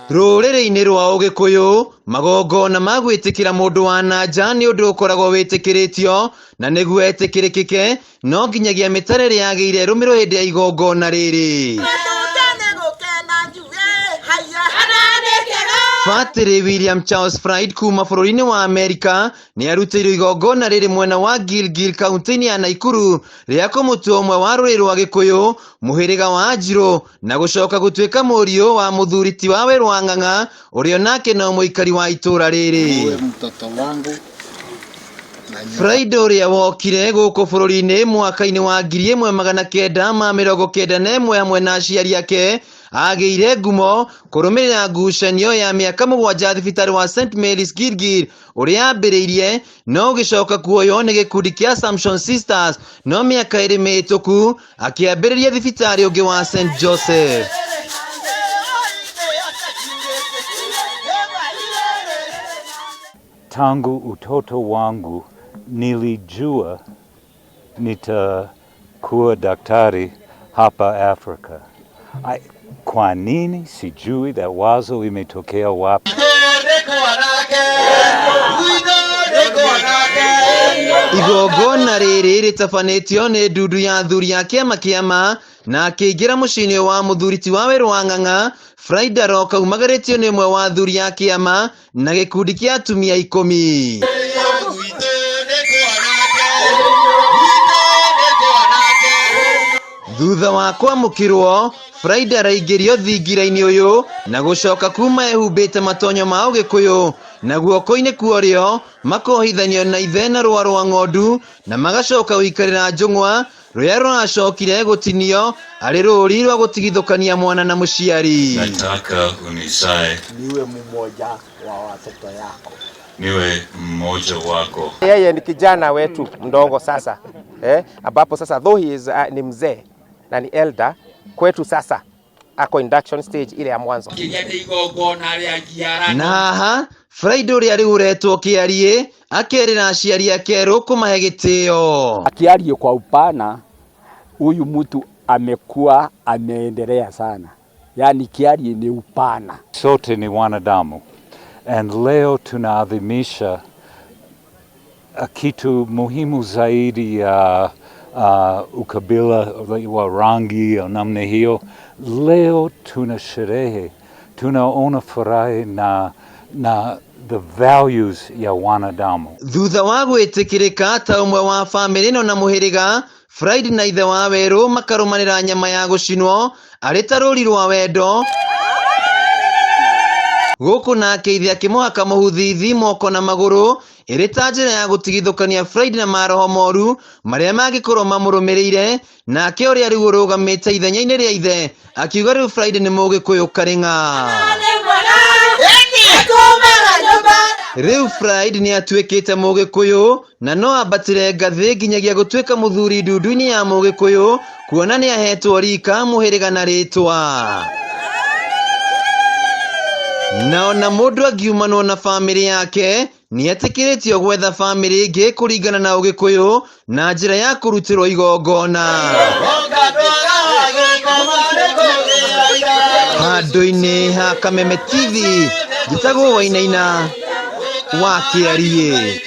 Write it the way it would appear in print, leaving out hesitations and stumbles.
Rũrĩrĩ-inĩ rwa Ũgĩkũyũ, magongona ma gwĩtĩkĩra mũndũ wa na nja nĩ ũndũ ũkoragwo wĩtĩkĩrĩtio, na nĩguo etĩkĩrĩkĩke, no nginyagia mĩtaro ĩrĩa yagĩrĩire ĩrũmĩrĩrwo hĩndĩ ya igongona rĩrĩ. Batĩrĩ William Charles Fried kuma bũrũri-inĩ wa Amerika nĩ arutĩirwo igongona rĩrĩ mwena wa Gilgil kaunti-inĩ ya Naikuru rĩa kũmũtua ũmwe wa rũrĩrĩ rwa Gĩkũyũ mũhĩrĩga wa Anjirũ na gũcoka gũtuĩka mũriũ wa mũthuri ti wa Werũ wa Ng'ang'a ũrĩa onake no mũikari wa itũũra rĩrĩ. Uwe mtoto wangu na nyumba Friday ũrĩa wokire gũkũ bũrũri-inĩ mwaka-inĩ wa 1991 hamwe na aciari ake agĩire ngumo kũrũmĩrĩra ngucanio ya mĩaka mũgwanja thibitarĩ wa St Mary's Gilgil ũrĩa ambĩrĩirie no ũgĩcoka kuoywo nĩ gĩkundi kĩa Assumption Sisters no mĩaka ĩrĩ mĩhĩtũku akĩambĩrĩria thibitarĩ ũngĩ wa St Joseph. Tangu utoto wangu nilijua nitakuwa daktari hapa Afrika. I, kwa nini sijui that wazo imetokea wapi? Igongona rĩrĩ rĩtabanĩtio nĩ ndundu ya athuri a kĩama kĩama na akĩingĩra mũciĩ-inĩ wa mũthuri ti wa Werũ wa Ng'ang'a, Friday aroka aumagarĩtio nĩ ũmwe wa athuri a kĩama na gĩkundi kĩa atumia ikũmi. Thutha wa kwamũkĩrwo, Friday araingĩrio thingira-inĩ ũyũ na gũcoka kuma ehumbĩte matonyo ma ũgĩkũyũ na guoko-inĩ kwa ũrĩo makohithanio na ithe na rũa rwa ng'ondu na magacoka gũikarĩra njũng'wa rũrĩa rũracokire gũtinio arĩ rũri rwa gũtigithũkania mwana na mũciari. Nataka unizae niwe mmoja wa watoto yako. niwe mmoja wako. Yeye ni kijana wetu mdogo sasa eh, ambapo sasa though he is, ni mzee na ni elder kwetu sasa ako induction stage ile ya mwanzo. Na haha Friday ũrĩa rĩu ũretwo Kĩariĩ akerĩra aciari ake erũ kũmahe gĩtĩo. Kiarie kwa upana, huyu mtu amekuwa ameendelea sana, yaani Kiarie ni upana. Sote ni wanadamu and leo tunaadhimisha kitu muhimu zaidi ya ukabila wa rangi au namna hiyo. Leo tuna sherehe, tunaona furaha na the values ya wanadamu. Thutha wa gwĩtĩkĩrĩka ta ũmwe wa bamĩrĩ ĩno na mũhĩrĩga, Friday na ithe wa Werũ makarũmanĩra nyama ya gũcinwo arĩ ta rũri rwa wendo gũkũ nake ithe akĩmũhaka mũhuthithi moko na magũrũ ĩrĩ ta njĩra ya gũtigithũkania Friday na maroho moru marĩa mangĩkorwo mamũrũmĩrĩire nake ũrĩa rĩu ũrũgamĩte ithenya-inĩ rĩa ithe akiuga rĩu Friday nĩ mũgĩkũyũ karĩng'a. Rĩu Friday nĩ atuĩkĩte mũgĩkũyũ na no ambatĩre ngathĩ nginyagia gũtuĩka mũthuri ndundu-inĩ ya mũgĩkũyũ kuona nĩ ahetwo rika mũhĩrĩga na rĩtwa. Na ona mũndũ angiumanwo na bamĩrĩ yake nĩ etĩkĩrĩtio gwetha bamĩrĩ ĩngĩ kũringana na ũgĩkũyũ na njĩra ya kũrutĩrwo igongona. Handũ-inĩ ha Kameme TV, njĩtagwo Wainaina wa Kĩariĩ.